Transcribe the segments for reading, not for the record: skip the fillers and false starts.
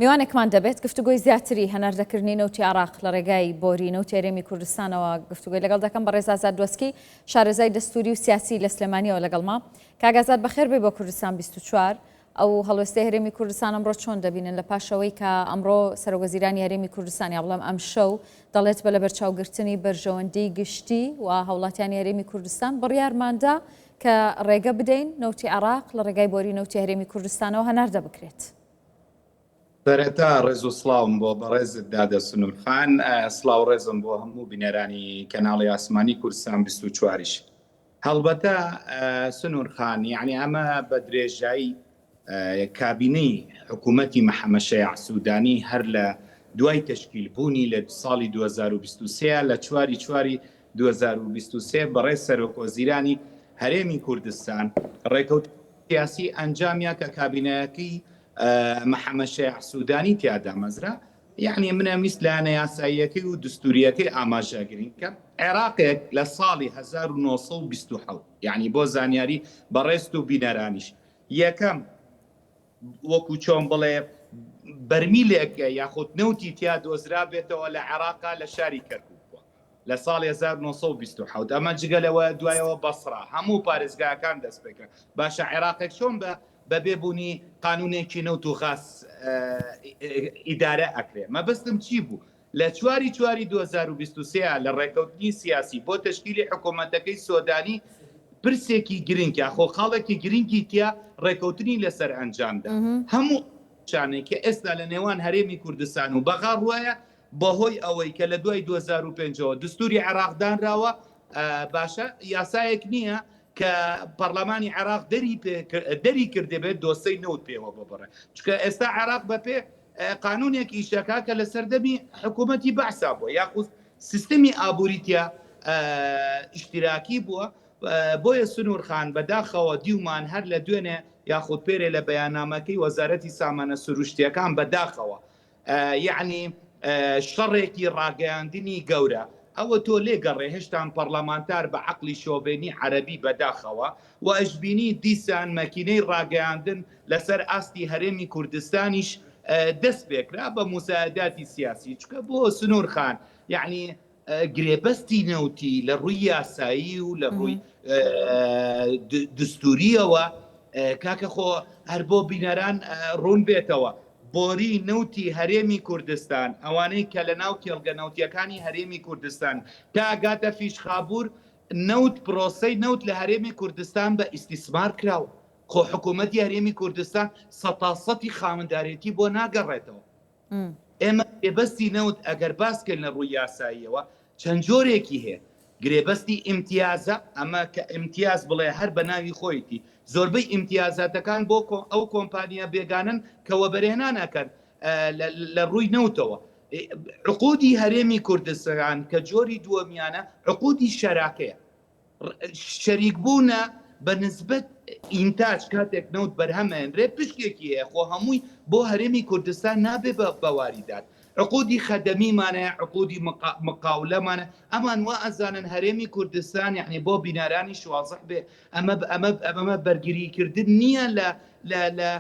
میوانێکمان دەبێت گفتوگۆی زیاتری هەناردەکردنی نەوتی عێراق لە ڕێگای بۆری نەوتی هەرێمی کوردستانەوە گفتوگۆی لەگەڵ دەکەم. بەڕێز ئازاد دۆسکی شارەزای دەستوری و سیاسی لە سلێمانیەوە لەگەڵما. کاک ئازاد بەخێر بێی بۆ کوردستان 24. ئەو هەڵوێستەی هەرێمی کوردستان ئەمڕۆ چۆن دەبینن لە پاشەوەی کە ئەمڕۆ سەرۆکوەزیرانی هەرێمی کوردستان یا بڵێم ئەمشەو دەڵێت بە لەبەرچاوگرتنی بەرژەوەندی گشتی و هاوڵاتیانی هەرێمی کوردستان بڕیارماندا کە ڕێگە بدەین نەوتی عێراق لە ڕێگای بۆری نەوتی هەرێمی کوردستانەوە هەناردە بکرێت. سەرەتا ڕێز و سڵاوم بۆ بەڕێزت دادە سنوور خان، سڵاو ڕێزم بۆ هەموو بینەرانی کەناڵی ئاسمانی کوردستان 24یش. هەڵبەتە سنوور خان یەعنی ئەمە بە درێژایی کابینەی حکوومەتی محەممەد شەیاع سوودانی هەر لە دوای تەشکیل بوونی لە ساڵی 2023 لە چواری چواری 2023 بەڕێز سەرۆکوەزیرانی هەرێمی کوردستان ڕێکەوت سیاسی ئەنجامیا کە کابینەکەی محەممەد شەیاع سوودانی تیا دامەزرا یەعنی من ئەمویست لایەنە یاساییەکەی و دستوریەکەی ئاماژە گرین کە عێراقێک لە ساڵی 1927 یعنی بۆ زانیاری بەڕێزت و بینەرانیش یەکەم وەکو چۆن بڵێ بەرمیلێک یاخود نەوتی تیا دۆزرابێتەوە لە عێراقا لە شاری کەرکوک بووە لە ساڵی 1927 ئەمە جگە لەوە دوایەوە بەسڕا هەموو پارێزگاکان دەست پێکرا باشە عێراقێک چۆن بە بەبێ بوونی قانونێکی نەوت و غاز ئیدارە ئەکرێ مەبەستم چی بوو لە چواری چواری 2023 لە ڕێکەوتنی سیاسی بۆ تەشکیلی حکوومەتەکەی سۆدانی پرسێکی گرنگ یاخۆ خاڵێکی گرنگی تیا ڕێکەوتنی لەسەر ئەنجامدا هەموو شانێک کە ئێستا لە نێوان هەرێمی کوردستان و بەغا ڕوایە بەهۆی ئەوەی کە لە دوای 2005 ەوە دستوری عێراق دانراوە باشە یاسایەک نییە کە پەرلەمانی عێراق دەری دەری کردبێت دۆسەی نەوت پێوە ببڕێ چکە ئێستا عێراق بە پێ قانونێک ئیشەکە کە لە سەردەمی حکوومەتی بەعسا بووە یاخود سیستمی ئابووریتیا ئیشتراکی بووە بۆیە سنوور خان بەداخەوە دیومان هەر لە دوێنێ یاخود پێرێ لە بەیاننامەکەی وەزارەتی سامانە سروشتیەکان بەداخەوە یەعنی شەڕێکی ڕاگەیاندنی گەورە ئەوە تۆ لێگەڕێ هێشتان پەڕلەمانتار بە عەقڵی شۆڤێنی عەرەبی بەداخەوە و ئەشبینی دیسان مەکینەی ڕاگەیاندن لەسەر ئاستی هەرێمی کوردستانیش دەست پێکرا بە موزایەداتی سیاسی چونکە بۆ سنوور خان یەعنی گرێبەستی نەوتی لە ڕووی یاسایی و لە ڕووی دستوریەوە کاکە خۆ هەر بۆ بینەران ڕوون بێتەوە بۆری نەوتی هەرێمی کوردستان ئەوانەی کە لە ناو کێڵگە نەوتیەکانی هەرێمی کوردستان تا گاتە فیشخابور نەوت پرۆسەی نەوت لە هەرێمی کوردستان بە ئیستیسمار کراوە خۆ حکوومەتی هەرێمی کوردستان سەتاسەتی خاوەندارێتی بۆ ناگەڕێتەوە ئێمە گرێبەستی نەوت ئەگەر باس کەین لە ڕووی یاساییەوە چەند جۆرێکی هەیە گرێبەستی ئیمتیازە ئەمە کە ئیمتیاز بڵێ هەر بە ناوی خۆیتی زۆربەی ئیمتیازاتەکان بۆ ئەو کۆمپانیا بێگانن کە وەبەرهێنان ئەکەن لە ڕووی نەوتەوە عقودی هەرێمی کوردستان کە جۆری دووەمیانە عقودی شەراکەیە شەریک بوونە بە نسبەت ئینتاج کاتێک نەوت بەرهەم ئەهێنرێ پشکێکی هەیە خۆ هەمووی بۆ هەرێمی کوردستان نابێ بە بەواریدات عقودی خەدەمیمان هەیە عقودی مقاولەمان ئەمان وا ئەزانن هەرێمی کوردستان یعنی بۆ بینەرانیش وازح بێ ئەمە ئەمە ئەمە بەرگریکردن نییە لە لە لە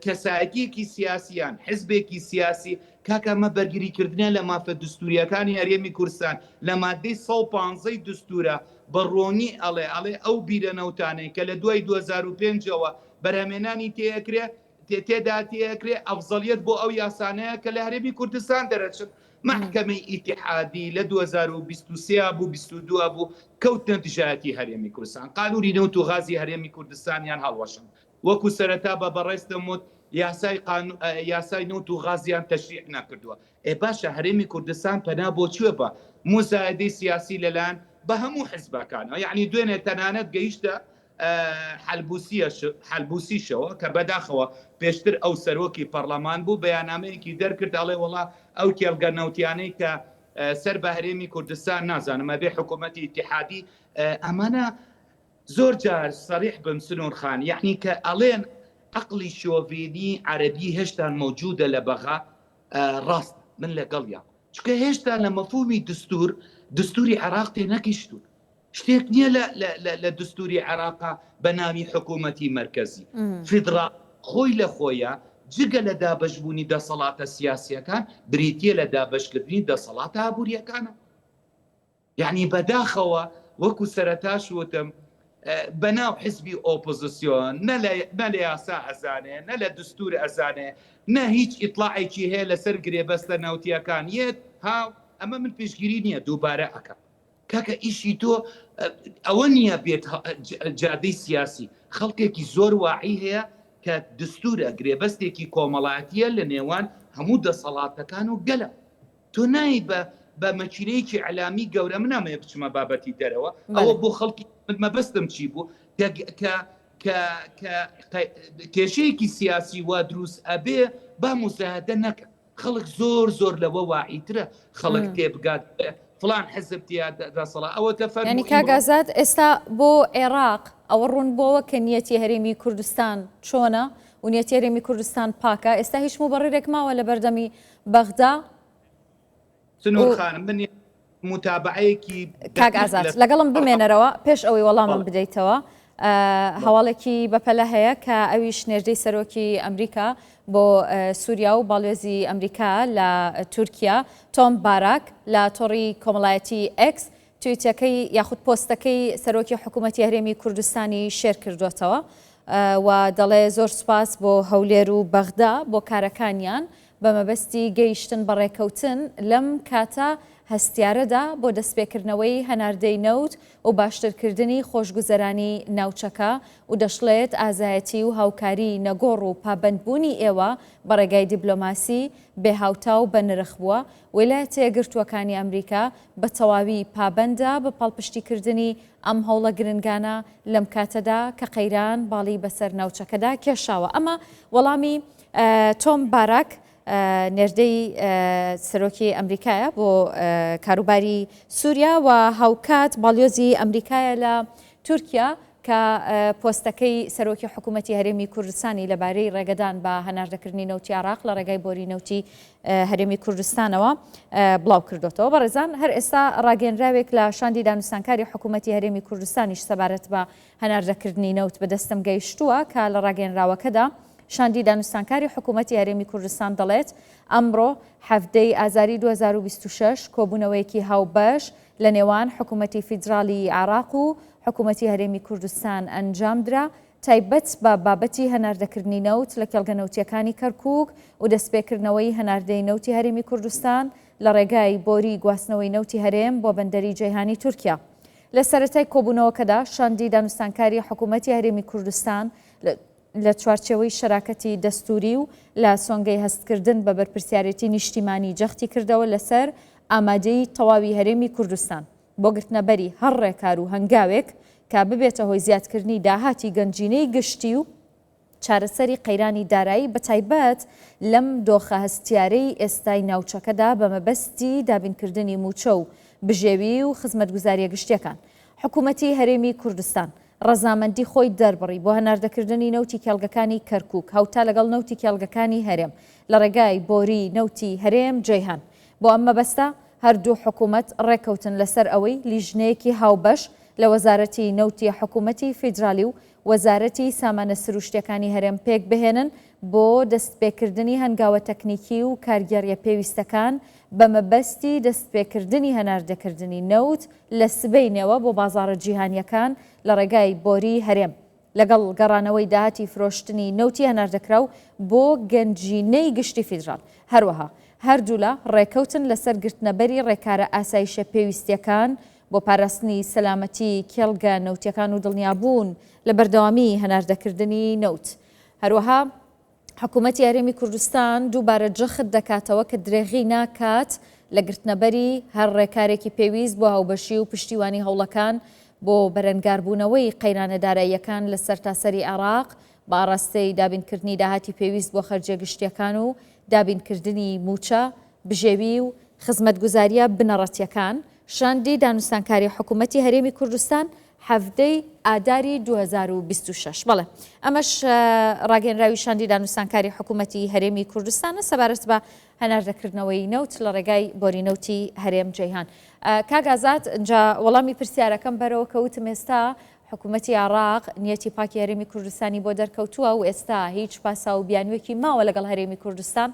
کەسایەتیەکی سیاسی یان حزبێکی سیاسی کاکە ئەمە بەرگری کردنە لە مافە دستوریەکانی هەرێمی کوردستان لە مادەی 115 دستورە بە ڕۆنی ئەڵێ ئەڵێ ئەو بیرە نەوتانەی کە لە دوای 2005 ەوە بەرهەمێنانی تێئەکرێ تێدا تێئەکرێ ئەفزەلیەت بۆ ئەو یاسانەیە کە لە هەرێمی کوردستان دەرەچن مەحکەمەی ئیتیحادی لە 2023 بوو 22 بوو کەوتنە دژایەتی هەرێمی کوردستان قانونی نەوت و غازی هەرێمی کوردستانیان هەڵوەشن وەکو سەرەتا بە بەڕێزتم وت یاسای قانو یاسای نەوت و غازیان تەشریع نەکردووە ئێ باشە هەرێمی کوردستان پەنا بۆ کوێ بە موزایەدەی سیاسی لەلایەن بە هەموو حزبەکانەوە یعنی دوێنێ تەنانەت گەیشتە حەلبوسیە حەلبوسیشەوە کە بەداخەوە پێشتر ئەو سەرۆکی پەڕلەمان بوو بەیانامەیەکی دەرکرد ئەڵێ وەڵا ئەو کێڵگە نەوتیانەی کە سەر بە هەرێمی کوردستان نازانم ئەبێ حکوومەتی ئیتیحادی ئەمانە زۆر جار سەریح بم سنور خان یەعنی کە ئەڵێن عەقڵی شۆڤێنی عەرەبی هێشتان مەوجودە لە بەغا ڕاستە من لەگەڵیام چونکە هێشتا لە مەفهومی دستور دستوری عێراق تێ نەگەیشتوون شتێک نییە لە دستوری عێراقا بە ناوی حکوومەتی مەرکەزی فیدرا خۆی لە خۆیە. جگە لە دابەشبوونی دەسەڵاتە سیاسییەکان، بریتییە لە دابەشکردنی دەسەڵاتە ئابوورییەکانە. یەعنی بەداخەوە وەکو سەرەتاش وتم بەناو حزبی ئۆپۆزسیۆن نە لە یاسا ئەزانێ نە لە دستور ئەزانێ نە هیچ ئیتڵاعێکی هەیە لەسەر گرێبەستە نەوتیەکان یەت ها ئەمە من پشگیری نییە دووبارە ئەکەم کاکە ئیشی تۆ ئەوە نییە بێت جادەی سیاسی خەڵکێکی زۆر واعی هەیە کە دستورە گرێبەستێکی کۆمەڵاتیە لە نێوان هەموو دەسەڵاتەکان و گەلە تۆ نایی بە بە مەکینەیەکی ئەلامی گەورە من نامەوێ بچمە بابەتی دەرەوە ئەوە بۆ خەڵکی من مەبەستم چی بوو کە کە کە کە کێشەیەکی سیاسی وا دروست ئەبێ با مزایدە نەکە خەڵک زۆر زۆر لەوە واعیترە خەڵک تێبگات فلان حزب تیا دەسەڵا ئەوە تە فەرمی کاک ئازاد ئێستا بۆ عێراق ئەوە ڕوون بۆوە کە نیەتی هەرێمی کوردستان چۆنە و نیەتی هەرێمی کوردستان پاکە ئێستا هیچ موبەڕیرێک ماوە لە بەردەمی بەغدا سنور خانم من متابعەیەکی کاک ئازاد لەگەڵم بمێنەرەوە پێش ئەوەی وەڵامم بدەیتەوە هەواڵێکی بەپەلە هەیە کە ئەویش نێردەی سەرۆکی ئەمریکا بۆ سووریا و باڵێزی ئەمریکا لە تورکیا تۆم باراک لە تۆڕی کۆمەڵایەتی ئێکس تویتەکەی یاخود پۆستەکەی سەرۆکی حکوومەتی هەرێمی کوردستانی شێر کردوێتەوە و دەڵێ زۆر سوپاس بۆ هەولێر و بەغدا بۆ کارەکانیان بە مەبەستی گەیشتن بە ڕێکەوتن لەم کاتە هەستیارەدا بۆ دەستپێکردنەوەی هەناردەی نەوت و باشترکردنی خۆشگوزەرانی ناوچەکە و دەشڵێت ئازایەتی و هاوکاری نەگۆڕ و پابەندبوونی ئێوە بە ڕێگای دیبلۆماسی بێهاوتا و بەنرخ بووە ویلایەتەیەکگرتووەکانی ئەمریکا بە تەواوی پابەندە بە پاڵپشتیکردنی ئەم هەوڵە گرنگانە لەم کاتەدا کە قەیران باڵی بەسەر ناوچەکەدا کێشاوە. ئەمە وەڵامی تۆم باراک نێردەی سەرۆکی ئەمریکایە بۆ کاروباری سووریا و هاوکات باڵیۆزی ئەمریکایە لە تورکیا کە پۆستەکەی سەرۆکی حکوومەتی هەرێمی کوردستانی لەبارەی ڕێگەدان بە هەناردەکردنی نەوتی عراق لە ڕێگای بۆری نەوتی هەرێمی کوردستانەوە بڵاو کردوێتەوە. بەڕێزان هەر ئێستا ڕاگەنراوێک لە شاندی دانوستانکاری حکوومەتی هەرێمی کوردستانیش سەبارەت بە هەناردەکردنی نەوت بەدەستم گەیشتووە کە لە ڕاگەیەنراوەکەدا شاندی دانوستانکاری حکوومەتی هەرێمی کوردستان دەڵێت، ئەمڕۆ حەڤدە ی ئازاری 2026 کۆبوونەوەیەکی هاوبەش لە نێوان حکوومەتی فیدراڵیی عێراق و حکوومەتی هەرێمی کوردستان ئەنجامدرا تایبەت بە بابەتی هەناردەکردنی نەوت لە کێڵگە نەوتییەکانی کەرکووک و دەستپێکردنەوەی هەناردەی نەوتی هەرێمی کوردستان لە ڕێگای بۆری گواستنەوەی نەوتی هەرێم بۆ بەندەری جەیهانی تورکیا. لە سەرەتای کۆبوونەوەکەدا شاندی دانوستانکاری حکوومەتی هەرێمی کوردستان لە چوارچێوەی شەراکەتی دەستووری و لە سۆنگەی هەستکردن بە بەرپرسیارێتی نیشتیمانی جەختی کردەوە لەسەر ئامادەیی تەواوی هەرێمی کوردستان بۆ گرتنەبەری هەر ڕێکار و هەنگاوێک کە ببێتە هۆی زیادکردنی داهاتی گەنجینەی گشتی و چارەسەری قەیرانی دارایی بەتایبەت لەم دۆخە هەستیارەی ئێستای ناوچەکەدا بەمەبەستی دابینکردنی مووچە و بژێوی و خزمەتگوزارییە گشتییەکان. حکوومەتی هەرێمی کوردستان ڕەزامەندی خۆی دەربڕی بۆ هەناردەکردنی نەوتی کێڵگەکانی کەرکووک هاوتا لەگەڵ نەوتی کێڵگەکانی هەرێم لە ڕێگای بۆری نەوتی هەرێم جەیهان. بۆ ئەم مەبەستە هەردوو حکوومەت ڕێککەوتن لەسەر ئەوەی لیژنەیەکی هاوبەش لە وەزارەتی نەوتی حکوومەتی فیدرالی و وەزارەتی سامانە سروشتیەکانی هەرێم پێکبهێنن بۆ دەستپێکردنی هەنگاوە تەکنیکی و کارگێڕیە پێویستەکان بەمەبەستی دەستپێکردنی هەناردەکردنی نەوت لە سبەینێوە بۆ بازاڕە جیهانیەکان لە ڕێگای بۆری هەرێم لەگەڵ گەڕانەوەی داهاتی فرۆشتنی نەوتی هەناردەکراو بۆ گەنجینەی گشتی فیدراڵ. هەروەها هەردوولا ڕێکەوتن لەسەر گرتنەبەری ڕێکارە ئاسایشە پێویستیەکان بۆ پاراستنی سەلامەتی کێڵگە نەوتیەکان و دڵنیابوون لە بەردەوامی هەناردەکردنی نەوت. هەروەها حکوومەتی هەرێمی کوردستان دووبارە جەخت دەکاتەوە کە درێغی ناکات لە گرتنەبەری هەر ڕێکارێکی پێویست بۆ هاوبەشی و پشتیوانی هەوڵەکان بۆ بەرەنگاربوونەوەی قەیرانە داراییەکان لە سەرتاسەری عێراق بە ئاڕاستەی دابینکردنی داهاتی پێویست بۆ خەرجیە گشتیەکان و دابینکردنی مووچە، بژێوی و خزمەتگوزارییە بنەڕەتییەکان، شاندی دانوستانکاری حکوومەتی هەرێمی کوردستان حەڤدە ی ئاداری 2026. بەڵێ ئەمەش ڕاگەیەنراوی شاندی دانوستانکاری حکوومەتی هەرێمی کوردستانە سەبارەت بە هەناردەکردنەوەی نەوت لە ڕێگای بۆری نەوتی هەرێم جەیهان. کاک ئازاد جا وەڵامی پرسیارەکەم بەرەوە کە وتم ئێستا حکوومەتی عێراق نیەتی پاکی هەرێمی کوردستانی بۆ دەرکەوتووە و ئێستا هیچ پاساو و بیانوویەکی ماوە لەگەڵ هەرێمی کوردستان؟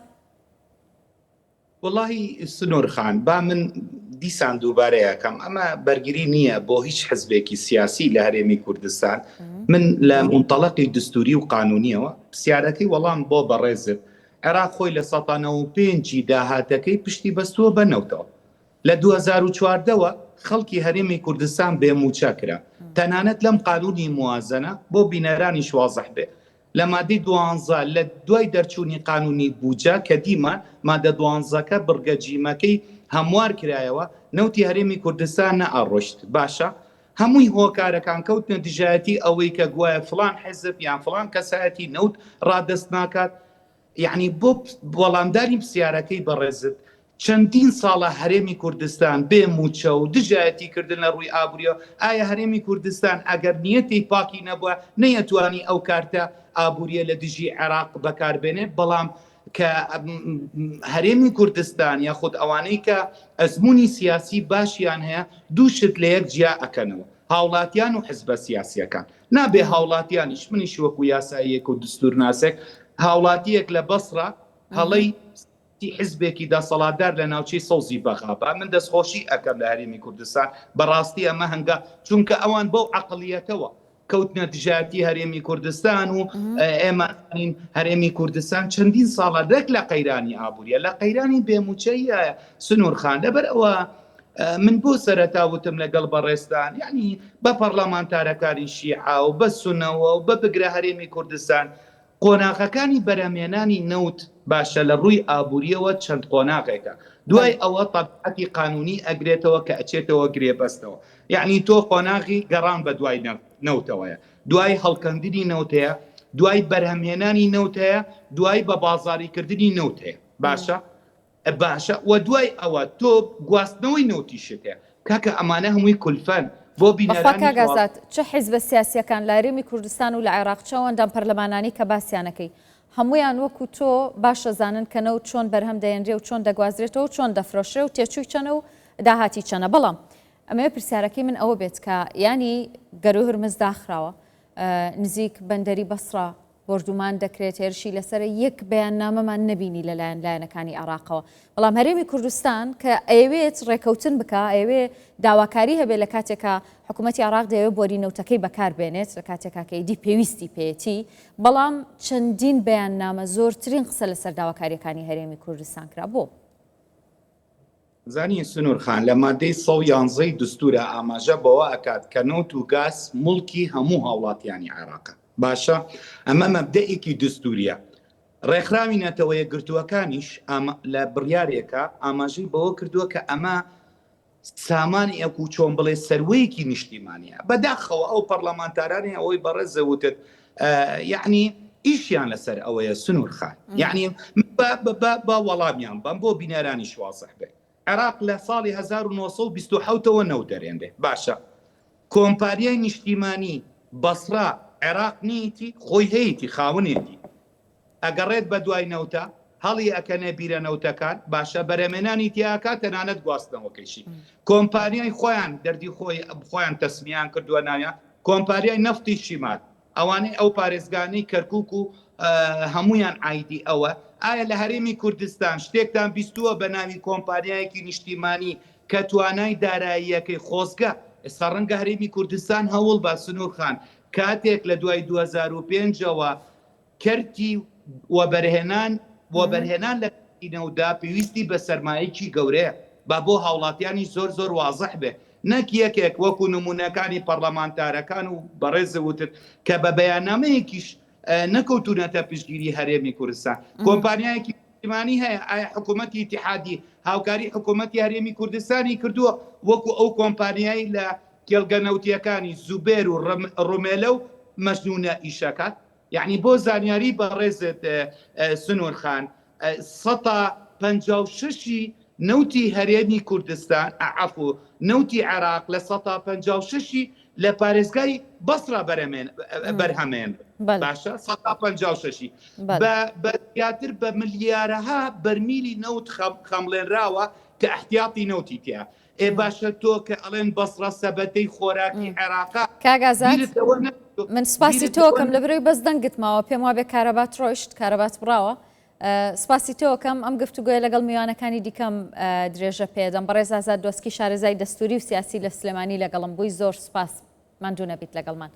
وەڵاهی سنوور خان با من دیسان دووبارەیەکەم ئەمە بەرگری نییە بۆ هیچ حزبێکی سیاسی لە هەرێمی کوردستان من لە منتەڵەقی دستوری و قانونیەوە پرسیارەکەی وەڵام بۆ بەڕێزت عێراق خۆی لە 195 داهاتەکەی پشتی بەستووە بە نەوتەوە لە 2014 وە خەڵکی هەرێمی کوردستان بێ مووچە کرا تەنانەت لەم قانونی موازنە بۆ بینەرانیش وازح بێ لە مادەی دوانزە لە دوای دەرچوونی قانونی بوجە کە دیمان مادە دوانزەکە بڕگە جیمەکەی هەموار کرایەوە نەوتی هەرێمی کوردستان نەئەڕۆشت باشە هەمووی هۆکارەکان کەوتنە دژایەتی ئەوەی کە گوایە فڵان حزب یان فڵان کەسایەتی نەوت ڕادەست ناکات یەعنی بۆ وەڵامدانی پرسیارەکەی بەڕێزت چەندین ساڵە هەرێمی کوردستان بێ مووچە و دژایەتی کردن لە ڕووی ئابووریەوە، ئایا هەرێمی کوردستان ئەگەر نیەتی پاکی نەبووە نەیەتوانی ئەو کارتە ئابووریە لە دژی عێراق بەکار بێنێ؟ بەڵام کە هەرێمی کوردستان یاخود ئەوانەی کە ئەزموونی سیاسی باشیان هەیە دوو شت لە یەک جیا ئەکەنەوە، هاوڵاتیان و حزبە سیاسیەکان. نابێ هاوڵاتیانیش، منیش وەکو یاساییەک و دستورناسێک، هاوڵاتیەک لە بەسڕە هەڵەی تی حزبێکی دەسەڵاتدار لە ناوچەی سەوزی بەغا با من دەستخۆشی ئەکەم لە هەرێمی کوردستان بەڕاستی ئەمە هەنگا چونکە ئەوان بەو عەقڵیەتەوە کەوتنە دژایەتی هەرێمی کوردستان و ئێمە ئەزانین هەرێمی کوردستان چەندین ساڵە رێک لە قەیرانی ئابووریە لە قەیرانی بێموچەیە سنوور خان لەبەر ئەوە من بۆ سەرەتا وتم لەگەڵ بەڕێزتان یعنی بە پەڕلەمانتارەکانی شیعە و بە سونەوە و بە بگرە هەرێمی کوردستان قۆناغەکانی بەرهەمهێنانی نەوت باشە لە ڕووی ئابوورییەوە چەند قۆناغێکە دوای ئەوە تەبیعەتی قانوونی ئەگرێتەوە کە ئەچێتەوە گرێبەستەوە یەعنی تۆ قۆناغی گەڕان بە دوای نەوتەوەیە دوای هەڵکەندنی نەوت هەیە دوای بەرهەمهێنانی نەوت هەیە دوای بە بازاریکردنی نەوت هەیە باشە باشە وە دوای ئەوە تۆ گواستنەوەی نەوتیشت هەیە کاکە ئەمانە هەمووی کولفەن بۆ بەخوا بینەرانی کاک خوا. ئازاد چ حیزبە سیاسیەکان لە هەرێمی کوردستان و لە عێراق چ ئەو ئەندام پەرلەمانانەی کە باسیانەکەی هەموویان وەکو تۆ باش ئەزانن کە نەوت چۆن بەرهەم دەێنرێ و چۆن دەگوازرێتەوە و چۆن دەفرۆشرێ و تێچووی چەنە و داهاتی چەنە بەڵام ئەمەوێ پرسیارەکەی من ئەوە بێت کە یانی گەروی هورمز داخراوە نزیک بەندەری بەسڕە بۆردومان دەکرێت، هێرشی لەسەرە، یەک بەیاننامەمان نەبینی لەلایەن لایەنەکانی عێراقەوە، بەڵام هەرێمی کوردستان کە ئەیەوێت ڕێکەوتن بکا، ئەیەوێ داواکاری هەبێت لە کاتێکا حکوومەتی عێراق دەیەوێت بۆری نەوتەکەی بەکار بێنێت لە کاتێکا کە ئیدی پێویستی پێیەتی، بەڵام چەندین بەیاننامە زۆرترین قسە لەسەر داواکارییەکانی هەرێمی کوردستان کرا، بۆ؟ زانی سنور خان لە مادەی 111 ی دستورا ئاماژە بەوە ئەکات کە نەوت و گاز موڵکی هەموو هاوڵاتیانی عێراقە باشە ئەمە مەبدەئێکی دستوریە ڕێکخراوی نەتەوە یەکگرتووەکانیش لە بڕیارێکا ئاماژەی بەوە کردووە کە ئەمە سامانی ئەکو چۆن بڵێ سەروەیەکی نیشتیمانیە بەداخەوە ئەو پەرلەمانتارانی ئەوەی بەڕێزە وتت یعنی ئیشیان لەسەر ئەوەیە سنوور خان یعنی با وەڵامیان بەم بۆ بینەرانی شوازح بێ عێراق لە ساڵی 1927ەوە نەوت دەرێنرێ باشە کۆمپانیای نیشتیمانی بەسرا عێراق نیتی خۆی هەیەی خاونێتی ئەگەڕێت بە دوای نەوتە هەڵی ئەکەنێ بیرە نەوتەکان باشە بەرەمێنانی تیاکە تەنانەت گواستنەوەکەیشی کۆمپانیای خۆیان دەردی خۆی خۆیان تەسمیان کردووە ناویان کۆمپانیای نەفتی شیمال ئەوانەی ئەو پارێزگانەی کەرکک و هەمویان ئایدی ئەوە ئایا لە هەرێمی کوردستان شتێکتان بیستووە بە ناوی کۆمپانیایەکی نیشتیمانی کە توانای داراییەکەی خۆزگە ئێستا ڕەنگە هەرێمی کوردستان هەوڵ بە سنوور خان کاتێک لە دوای 2005ەوە کەرتی وەبەرهێنان وەبەرهێنان لە کەرتی نەوتدا پێویستی بە سەرمایەکی گەورەیە با بۆ هاوڵاتیانیش زۆر زۆر وازح بێ نەک یەکێک وەکو نمونەکانی پەڕلەمانتارەکان و بەڕێز وتت کە بە بەیاننامەیەکیش نەکەوتونەتە پشتگیری هەرێمی کوردستان کۆمپانیایەکی نیشتیمانی هەیە ئایا حکوومەتی ئیتیحادی هاوکاری حکوومەتی هەرێمی کوردستانی کردووە وەکو ئەو کۆمپانیای لە کێڵگە نەوتیەکانی زوبێر و ڕمێلە و مەجنونە ئیشەکات یەعنی بۆ زانیاری بەڕێزت سنور خان سەتا 56 ی نەوتی هەرێمی کوردستان عەفو نەوتی عێراق لە سەتا 56 ی لە پارێزگای بەسرا بەرهەمێن باشە سەتا 56 ی بە زیاتر بە ملیارەها بەرمیلی نەوت خەمڵێنراوە کە ئەحتیاتی نەوتی تیا. ئێ باشە تۆ کە ئەڵێن بەسڕە سەبەتەی خۆراکی عێراقە کاک ئازاد من سپاسی تۆکەم لە برەوی بەس دەنگت ماوە پێم وابێ کارەبات ڕۆیشت کارەبات بڕاوە سپاسی تۆکەم ئەم گفتوگۆیە لەگەڵ میوانەکانی دیکەم درێژە پێدەم بەڕێز ئازاد دۆسکی شارەزای دەستوری و سیاسی لە سلێمانی لەگەڵم بووی زۆر سپاس ماندوو نەبیت لەگەڵمان.